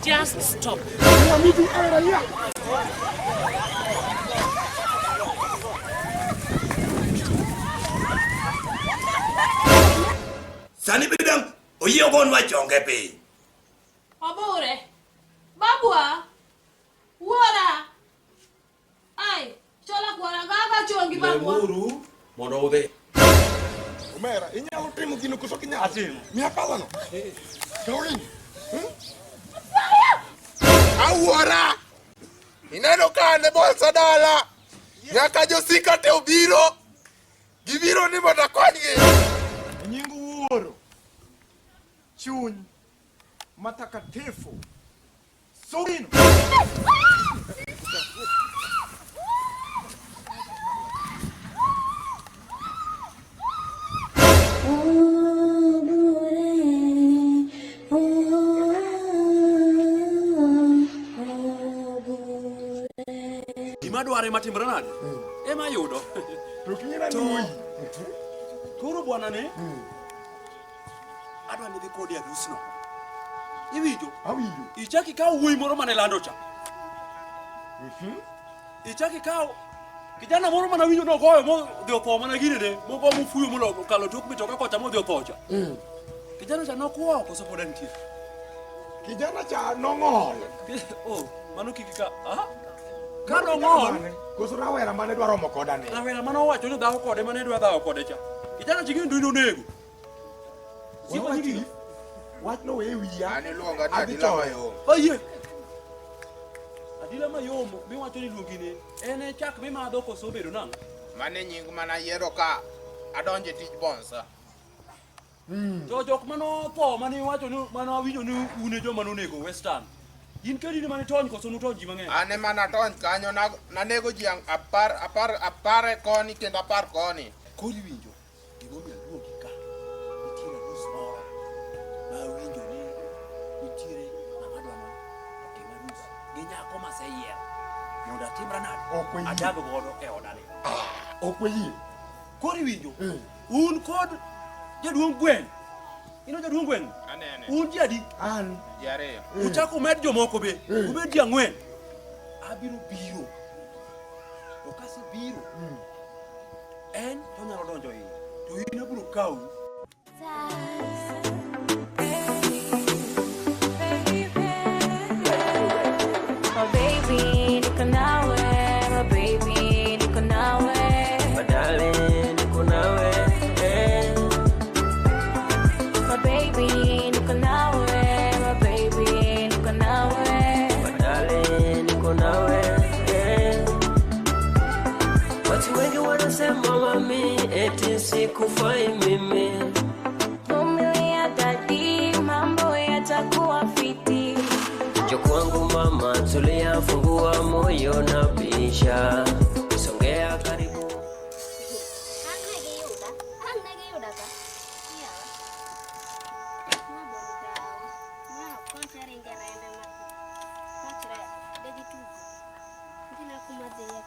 Just stop. Sani bidang oyie ogonwa chonge piny. Obure. Babwa. Wuora. Ai, chola kwara gaga chongi babwa. Lemuru mondo udhi. Omera, inyalo timo gino koso ok inyal? Atimo. Miya pala no. Kaw gini. Awuora! Ineno ka an e bolsa dala. Nyaka josika te obiro. Gibiro ni mondo akonygi. E nying Wuoro, chuny matakatifu. Sugino. Gima dware matimre nade? Ema ayudo. To king'e ni Koro bwana ne adwa ni dhi kode e arusno. Iwinjo? Awinjo. Ichak ikaw wuoyi moro mane lando cha. Ichak ikaw kijana moro mane awinjo nogoyo modhi otho mana ginene mogo mofuyo mokalo tok mitoka kocha modhi otho cha. Kijana cha nokwo koso pod entie? Kijana cha nong'ol. Oh, mano kik ka. Ah? Ka nong'ol, Koso rawera mane dwa romo koda ni. rawera mane owacho ni dhawo kode mane dwa dhawo kode cha. Kijana cha gini onego. Wewe chief, wachno we wiya. An iluonga ni Adhi Adila toyo. Mayom. Ayie. Adila mayom miwacho ni luongi ni en e chak mimadho koso obedo nang'o? Mano e nying mana ayiero ka adonjo e tij bonsa. To jok mane otho mane iwacho ni mane awinjo ni un e joma nonego Western. In kendi ni mane tony koso nutony ji mang'eny? An ema natony kanyo nanego ji apar apar apar e koni kendo apar koni. Koro iwinjo gimomiyo aluongi ka. Nitiere arus moro ma awinjo ni nitiere ng'ama dwa ni otim arus gi nyako maseyiero mondo atimra nade? Ok wayie. Adag godo e odani. Ok wayie. Koro iwinjo un kod jaduong' gweng'. Ino jaduong' gweng'? Anene. Un ji adi? An. Ji ariyo. Uchak umed jomoko be. Ubed ji ang'wen. Abiro biro. To kasebiro, en to onyalo donjo iye. To in abiro kawi. My baby, niko nawe, my baby, niko nawe. Badale niko nawe eh. My baby, niko nawe, my baby, niko nawe. Badale niko nawe eh. Watu wengi wanasema mami eti sikufai mimi. Vumilia dadi, mambo yatakuwa fiti. Njoo kwangu mama, tulia, fungua moyo na pisha, songea karibu. Ang' ne giyuda, ang' ne giyuda ka. Yawa. Ma bon kaw. Ma ok kocha ringe rembe ma. Kachre, de gitugo. Gina kuma dhiye.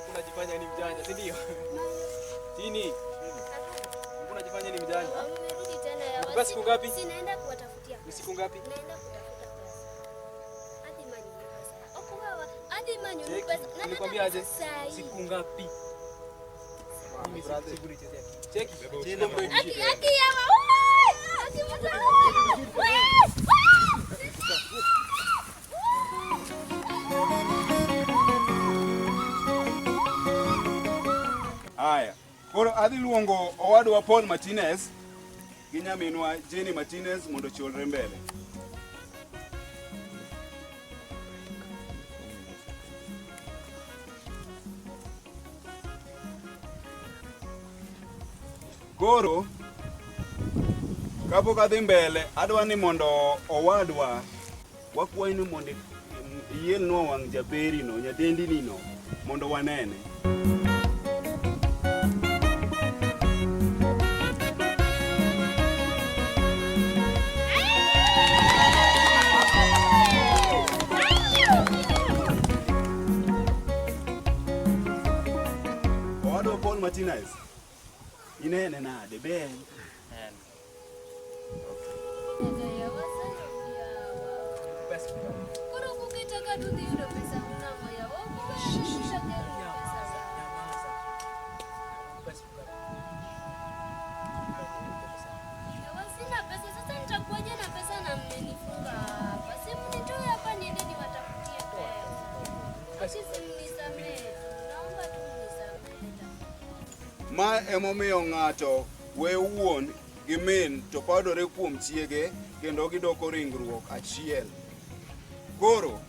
Unajifanya ni mjanja, si ndio? Tini. Unajifanya ni mjanja. Nimerudi tena yawa. Umekuwa siku ngapi? Si naenda kuwatafutia Ni pesa. siku ngapi? Naenda kutafuta pesa. Adhi manyo pesa. Okuwawa, adhi manyo Cheki, pesa. Nataka nilikwambia aje? pesa saa hii. Siku ngapi? Mimi sikunichezea. Cheki. Aki, aki yawa. Wee! Aki mtu. Wee! Wee! Aya, koro adhi luongo owadwa Paul Martinez gi nyaminwa Jenny Martinez mondo ochiwre mbele. Koro kapok adhi mbele, adwa ni mondo owadwa wakwayi ni mondo ielnwa wang' jaberino, nyadendini no mondo wanene. Martinez, inene nade ber? Koro kuketa ka tudhi yudo pesa unang'o yawa? Ok uwe ane pesa za. Yawa sina pesa, sasa nitakuwaje na pesa na mmenifunga hapa? Si mnitoe hapa niende niwatafutie pesa. Si mnisamehe tu, naomba tu mnisamehe tafadhali. Ma emomiyo ng'ato we wuon gi min to padore kuom chiege kendo gidoko ringruok achiel. Koro,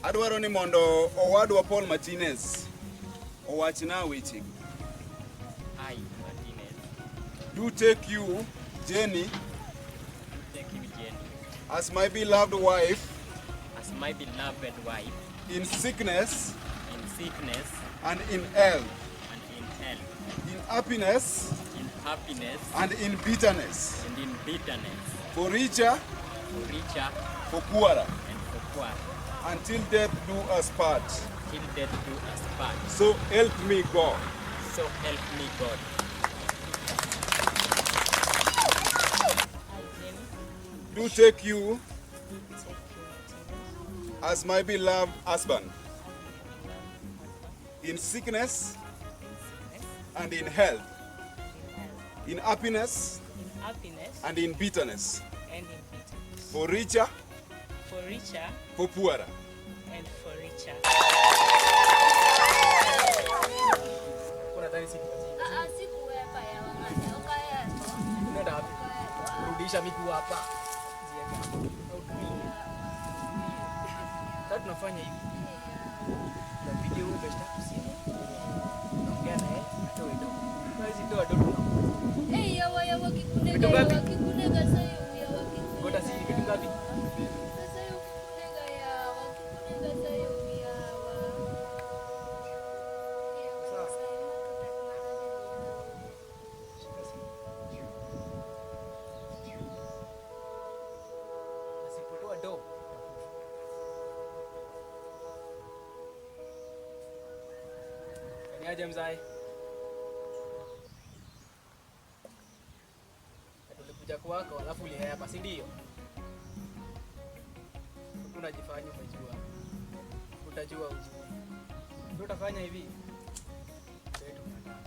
adwaro ni mondo owadwa Paul Martinez owachna wechegi. I, Martinez, Do take you, Jenny, take you, Jenny, as my beloved wife as my beloved wife in sickness in sickness and in health, and in health, in happiness in happiness and in bitterness, and in bitterness, for richer, for richer for poorer, and for poorer, until death do us part. till death do us part. So help me God. So help me God. Do take you as my beloved husband in sickness and in health, in happiness in happiness and in bitterness, and in bitterness, for richer, for richer for poorer. and for richer. Ah, ah, sikuwepa yawa ng'ane, ok ahero. Unaenda wapi? Rudisha miguu hapa. Zieka. Au tulie. Sasa tunafanya hivi. Tunapigia huyu best yako simu. Tunaongea naye atoe do. Kwa hizi toa do tunamuuza. Eh, yawa yawa kikunega Vitu yawa ngapi? kikunega sasa yawa kikunega. Ngoja si vitu ngapi? Sasa hiyo kikunega yawa kikunega sasa hiyo yawa. Yawa sasa hiyo Asipotoa do. Ni aje mzae? Tulikuja kwako alafu ulihepa, si ndio? Unajifanya umejua. Utajua ujui. Ndio utafanya hivi. Ndio tunataka.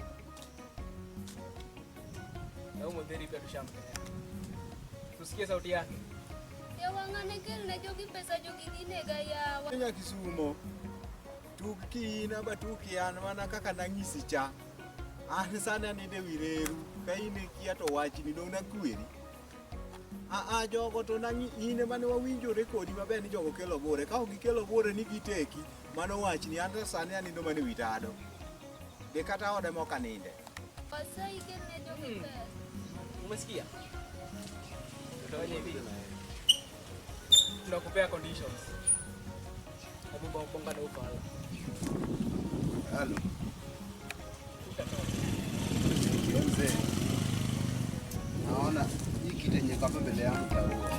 Na huyo mdheri pia tushampeleka. Tusikie sauti yake. Yawa ng'ane kelne jogi pesa jogi ginega yawa. Nya Kisumo, tuk kiina ba tuk an mana kaka nang'isi cha. An sani anindo e wi reru, ka in ikia to wachni dong' nakweri. Aa jogo to nang'i in ema ne wawinjore kodi maber ni jogo kelo bure. Ka ok gikelo bure ni giteki, mano wachni an to sani anindo mana e wi tado. De kata ode mok aninde. Wasai kelne jogi pesa. Umesikia? Tutafanya hivi. Tunakupea conditions. Hebu bonga na ufala. Halo. Mzee. Naona hii kitu yenye iko hapa mbele yangu itaua.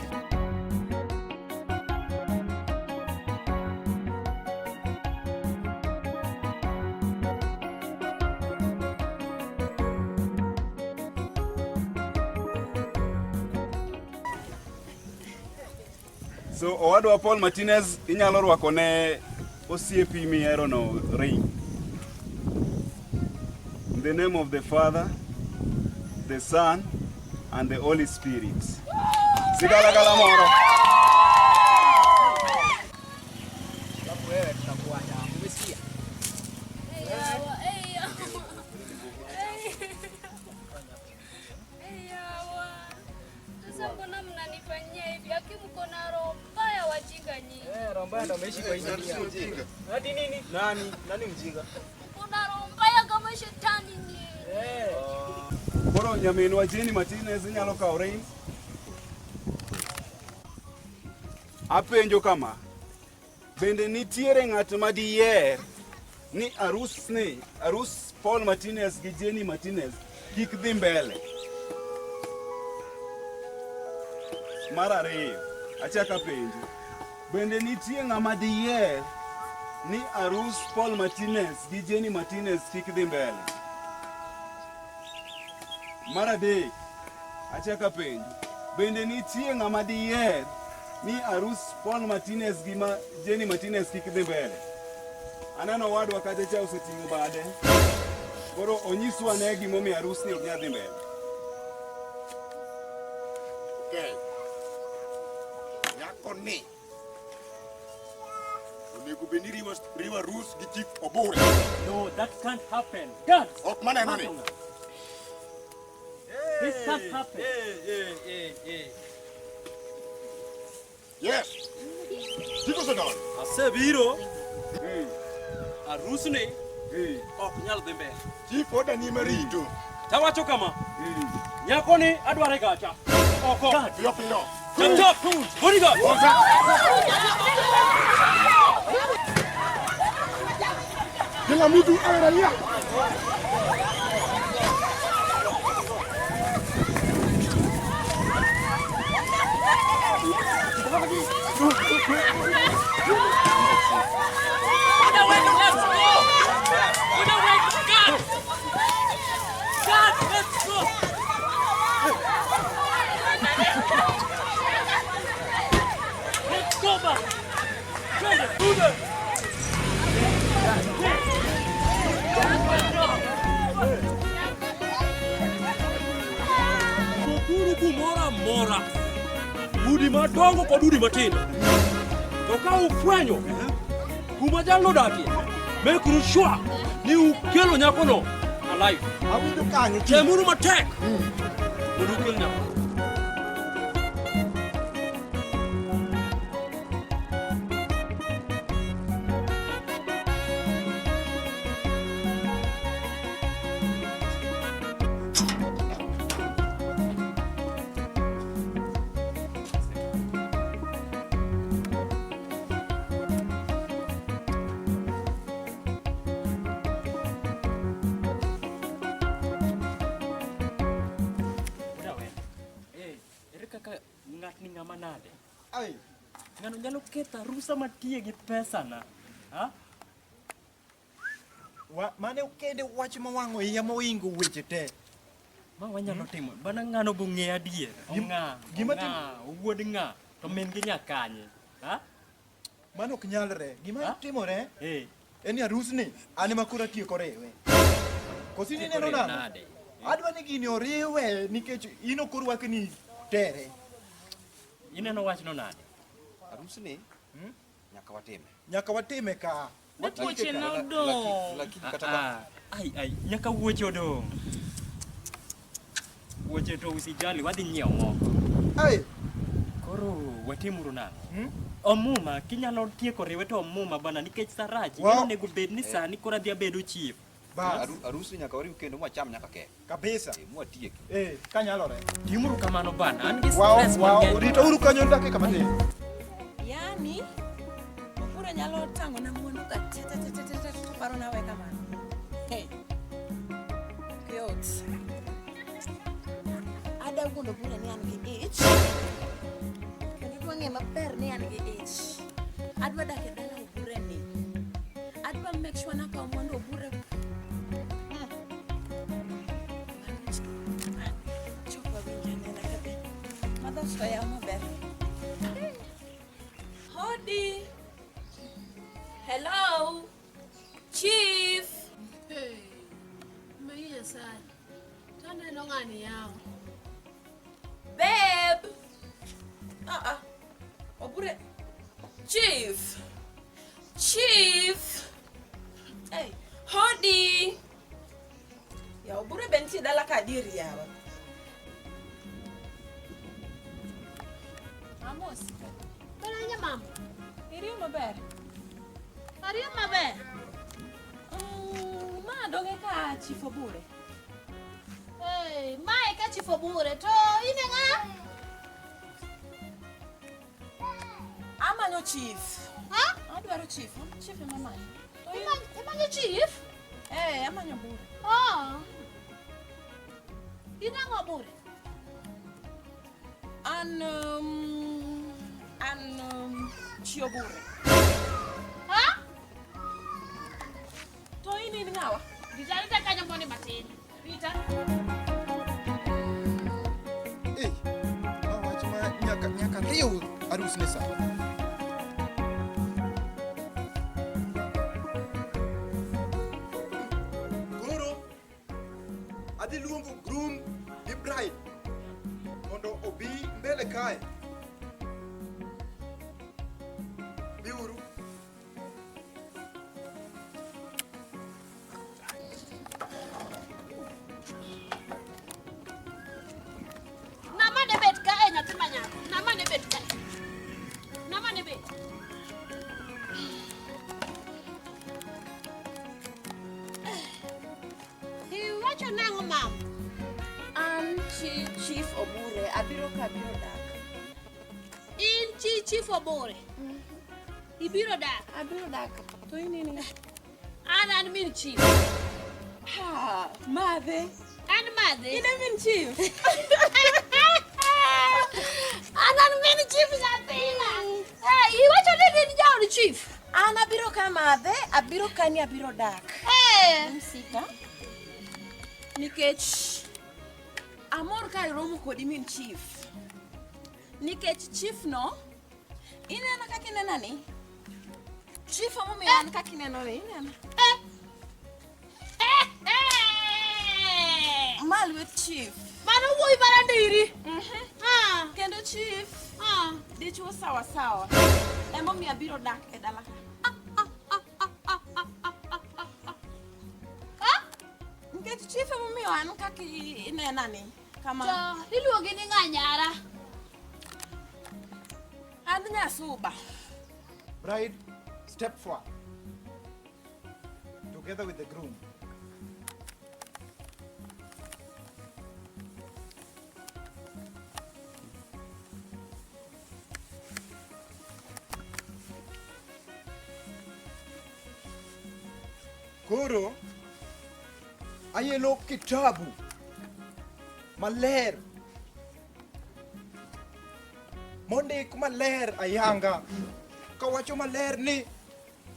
So owadwa Paul Martinez inyalo rwako ne osiepi miherono ring. In the name of the Father, the Son, and the Holy Spirit. Sigalagala moro. Alafu wewe tutakuacha. Umesikia? Eh, yawa, eh, yawa. Eh, yawa. Sasa mbona mnanifanyia hivi? Aki mko na roho mbaya wajinga nyinyi. Eh, roho mbaya ndo ameishi kwa hii dunia. Ati nini? Nani? Nani mjinga? Mko na roho mbaya kama shetani nyinyi. Eh. Koro nyaminwa Jenny Martinez inyalo kawo ring. Apenjo kama, bende nitiere ng'at ma diyer ni arus ni arus Paul Martinez gi Jenny Martinez kik dhi mbele? Mar ariyo, achako apenjo, bende nitie ng'ama diyer ni arus Paul Martinez gi Jenny Martinez kik dhi mbele? Mar adek, achako apenjo, bende nitie ng'ama diher ni arus Paul Martinez gi ma Jenny Martinez kik dhi mbele? Aneno owadwa kacha cha oseting'o bade. Koro onyiswa ane gimomiyo arusni ok nyal dhi mbele. Okay. Nyako ni onego bed ni riwo riwo arus gi chief Obure. No, that can't happen. Dad! Ok maneno ni. This can't happen. Yes. Chief osedonjo. Asebiro. Arusni ok nyal dhi mbele. Chief oda ni marito. Tawacho kama. Nyakoni adware gacha. Oko. Piyo piyo. Chop chop. Bodyguard. Kila mtu awe raia. Let's go! Let's go, man! Twende, twende! Kukuru kumoro amora. Udi madongo kod udi matindo. To ka ufwenyo kuma jalno odakie, mekuru sure ni ukelo nyakono alive. Awinjo kanyo. Temuru matek mondo ukel nyako. Oda wendo. Eh, ere kaka ng'atni ng'ama nade? Ai. Ng'ano nyalo ketho arusa matiye gi pesa na. Ha? Wa, mane kende wach mowang'o iya moingo weche te. Ma wanyalo timo. Bana ng'ano bong'e adier. Ong'a. Gima tim- Ong'a, owuod ng'a. To min gi nya kanye. Ha? Mano ok nyalre. Gima timore Eh. en ni arusni an ema koro atieko riwe. Koso in Tieko ineno riwe nang'o? nade? Adwa ni gini oriwe nikech in ok orwak ni tere. Ineno wachno nade? Arusni nyaka watime. Nyaka watime ka. Wuoche nodong'. Lakini kata Ah, ah. Ai ai, nyaka wuoche odong'. Wuoche to usijali, wadhi nyiewo moko. Ai. Koro watimuru nang'o? Omuma, kinyalo tieko riwe to omuma bana nikech sarach. Wa- Onego bed ni sani koro adhi abedo chief. Bas. Arusni nyaka wariw kendo mwacham nyaka ke. Kabisa. Mwatiek. Eh, kanyalore. Timuru kamano bana, an gi Wao, stress wao, mang'eny. ritauru kanyo dakika matin. Yani, Obure nyalo tang'o na mwandu ka te te te te te te to paro nawe kamano. Hey. Ok yot. Ada wuondo Obure ni an gi ich. Kendo adwa ng'e maber ni an gi ich. Adwa dak e dala Obure ni. Adwa make sure nakawo mwandu Obure. Chop awinj anena kabe. Madhot to yaw maber. Hodi. Hello. Chief. Hey, mi Nyasaye. To aneno ng'ani yawa. Babe. Ah ah. Obure. Chief. Chief. Hey, hodi. Ya Obure be nitie dala ka adier yawa. Amos. Bana mama. Iriyo maber. Ariyo maber. Ma donge ka Chief Obure. Hey, mae ka Chief Obure to ine ng'a? Amanyo chief. Ha? Adwaro chief. Chief ema amanyo. Imanyo chief? Eh, amanyo Obure. Oh. In ang'o Obure? An an chi Obure. Ha? Rita rita kanyo mondi matin. Rita. Eh, ma wach ma nyaka nyaka riw arus ne sa. Koro adhi luongo groom gi bride mondo obi mbele kae. Biuru. Nama ne bet kae nyathi ma nyako. Nama ne bet kae. Nama ne bet. Iwacho nang'o mama? An chi Chief Obure, abiro ka abiro dak. In chi Chief Obure. Ibiro dak. Abiro dak. To in in An an min chief. Ha, madhe. An madhe. In e min chief. An an min chief nyathina. Eh, iwacho ni in jaod chief. An abiro ka madhe, abiro ka ni abiro dak. Eh. Msika. Nikech amor ka iromo kodi min chief. Nikech chief no, ineno kaka inena ni? Chief emomiyo an kaka ineno ni, ineno? Ma lwet chief. Mano wuoyi marandiri. Ah. Kendo chief, dichuo sawa sawa. Emomiyo abiro dak e dala ka. Nikech chief emomiyo an kaka inena ni. Kama. To iluongi ni ng'a nyara? An nyasuba. Bride, step forward. Together with the groom. Koro ayelo kitabu maler mondik maler ayanga kawacho maler ni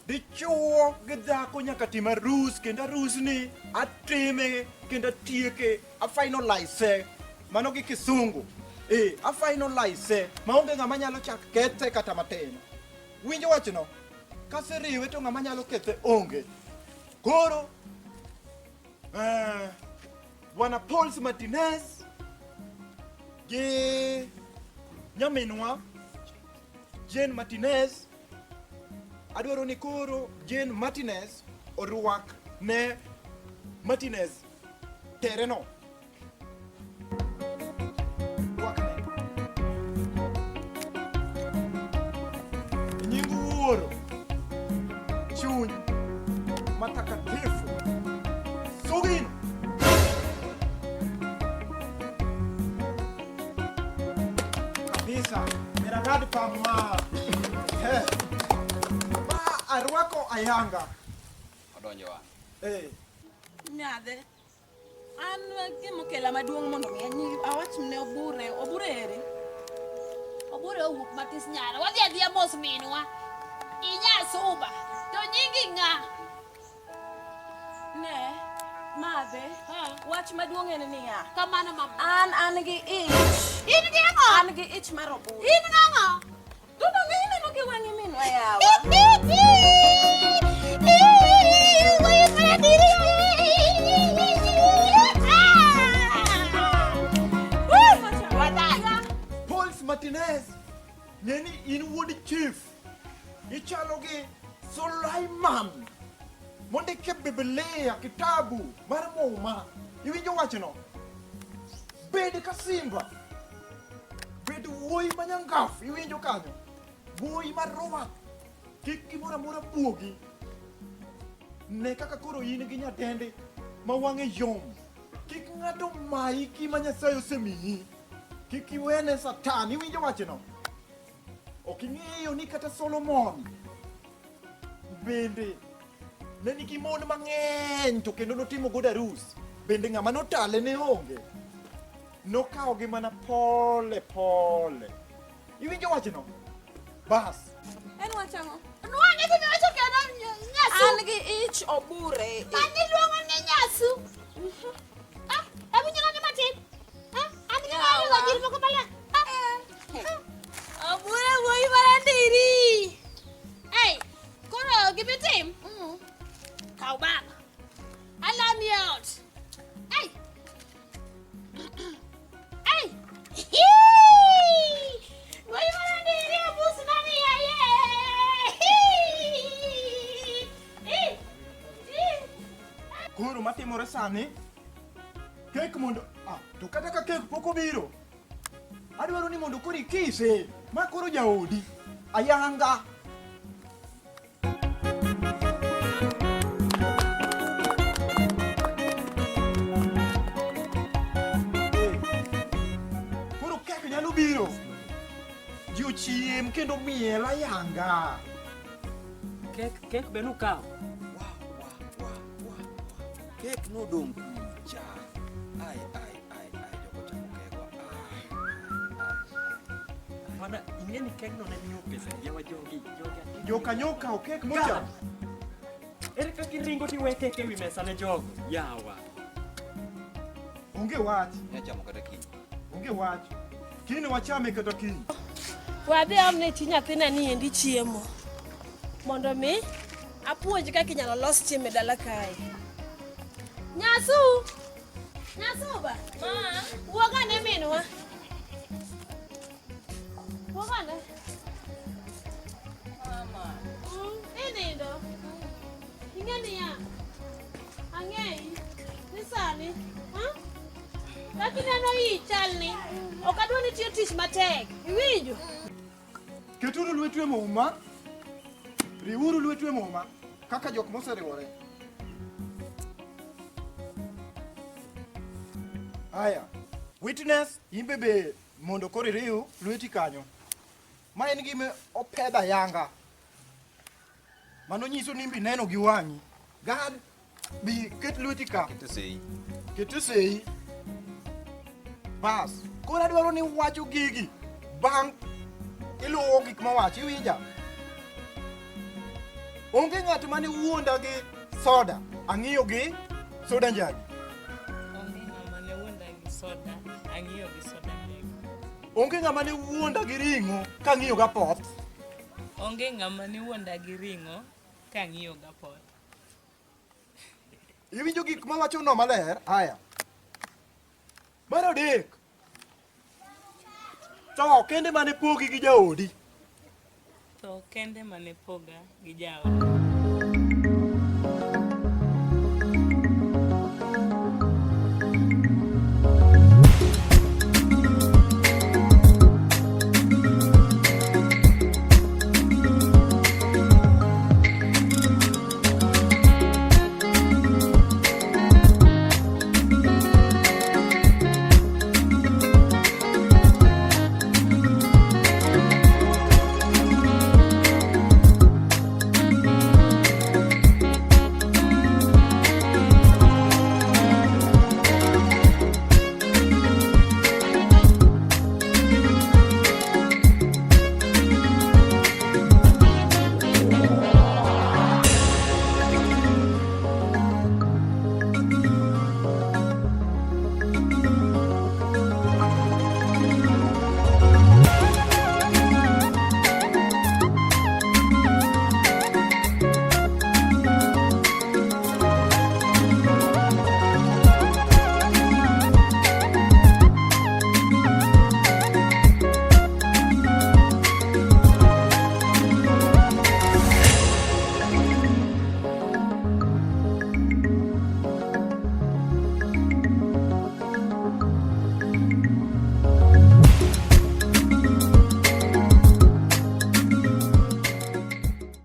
dichuo gi dhako nyaka tim arus kendo arusni atime kendo atieke afinalize mano gi kisungu eh afinalize maonge ng'ama nyalo chak kethe kata matin winjo wachno kaseriwe to ng'ama nyalo kethe onge koro bwana Pauls Martinez gi nyaminwa Jane Martinez adwaro ni koro Jane Martinez orwak ne Martinez tereno. Rwakne. Nying Wuoro, Chuny Matakatifu, Sugino. Kabisa, miragad pamwa. He. Ma arwako ayanga. Odonjo wan. Eh. Nyadhe. An gimokela maduong' mondo mi anyi awach ne Obure, Obure ere? Obure owuok matis nyara. Wadhi adhiya mos minwa. Inya suba. To nyingi ng'a? Ne, madhe. Wach maduong' en niya. Kamano mama. An an gi ich. In gi ang'o? An gi ich mar Obure. In ng'ang'o? To donge ineno gi wang'i minwa yawa? Pauls Martinez, ng'eni in wuod chief. Ichalo gi Sulaiman mondik e Biblia kitabu mar Muma. Iwinjo wachno? Bed ka simba. Bed wuoyi manyangaf, iwinjo kanyo? Wuoyi marwak. Kik gimoro amora buogi. Ne kaka koro in gi nyadendi ma wang'e yom. Kik ng'ato mayi gima Nyasaye osemiyi. Kik iwene Satan, iwinjo wachno? Ok ing'eyo ni kata Solomon bende ne nigi mon mang'eny to kendo notimo godo arus. Bende ng'ama notale ne onge. Nokawogi mana pole pole. Iwinjo wachno? Bas. En wach ang'o? Nwang'e gima iwacho kendo nyasu. An gi ich Obure. Mani luongo ni nya Nyasu. Ah, awinjo nade matin? Ah, an gi walo gir moko mala. Ah. Obure wuoyi marandiri. Ei, koro gimitim? Kaw bag. Alami e ot. Ei. Ei. Wuoyi marandiri obus nani yaye. Koro matimore sani, kek mondo ah, to kata ka kek pok obiro, adwaro ni mondo koro ikise ma koro jaodi ayanga. Koro kek nyalo biro, ji ochiem kendo miel ayanga. Kek kek be nukawo. Kek nodong' kucha. Ai, ai, ai, ai, jogo chamo kegwa. Mana ing'e ni kek no ne miyo pesa yawa jogi jogi. Jokanyo okawo kek mochamo. Ere kaka iringo tiwe kek ewi mesa ne jogo? Yawa. Onge wach. Nyachamo kata kiny. Onge wach. Kiny wachame kata kiny. Wadhi amne chi nyathina ni endi chiemo. Mondo mi apuonj kaka inyalo los chiemo e dala kae. Nyasu! Nyasu ba? Ma, wuog ane minwa. Wuog ane. Mama. Inindo. Ing'e niya. Ang'eyi. Ni sani. Ha? Kaka ineno iyi chalni. Ok adwa ni tiyo tich matek. Iwinjo? Keturu lwetu e muma, riwuru lwetu e muma kaka jok moseriwore. Aya, witness imbe be mondo koro iriw lweti kanyo. Ma en gima opedh ayanga. Mano nyiso ni imbe ineno gi wang'i. Gad, bi ket lweti ka. Ket sei. Ket sei. Bas, koro adwaro ni uwacho gigi bang' iluwo gik mawacho, iwinja? Onge ng'at mane wuonda gi soda, ang'iyo gi soda njagi. Onge ng'ama ne wuonda gi soda, ang'iyo gi soda njagi. Onge ng'ama ne wuonda gi ring'o kang'iyo gi apoth. Onge ng'ama ne wuonda gi ring'o kang'iyo gi apoth. Iwinjo gik mawacho no maler? Haya. Mar adek, tho kende mane pogi gi jaodi. Tho kende mane poga gi jaoda.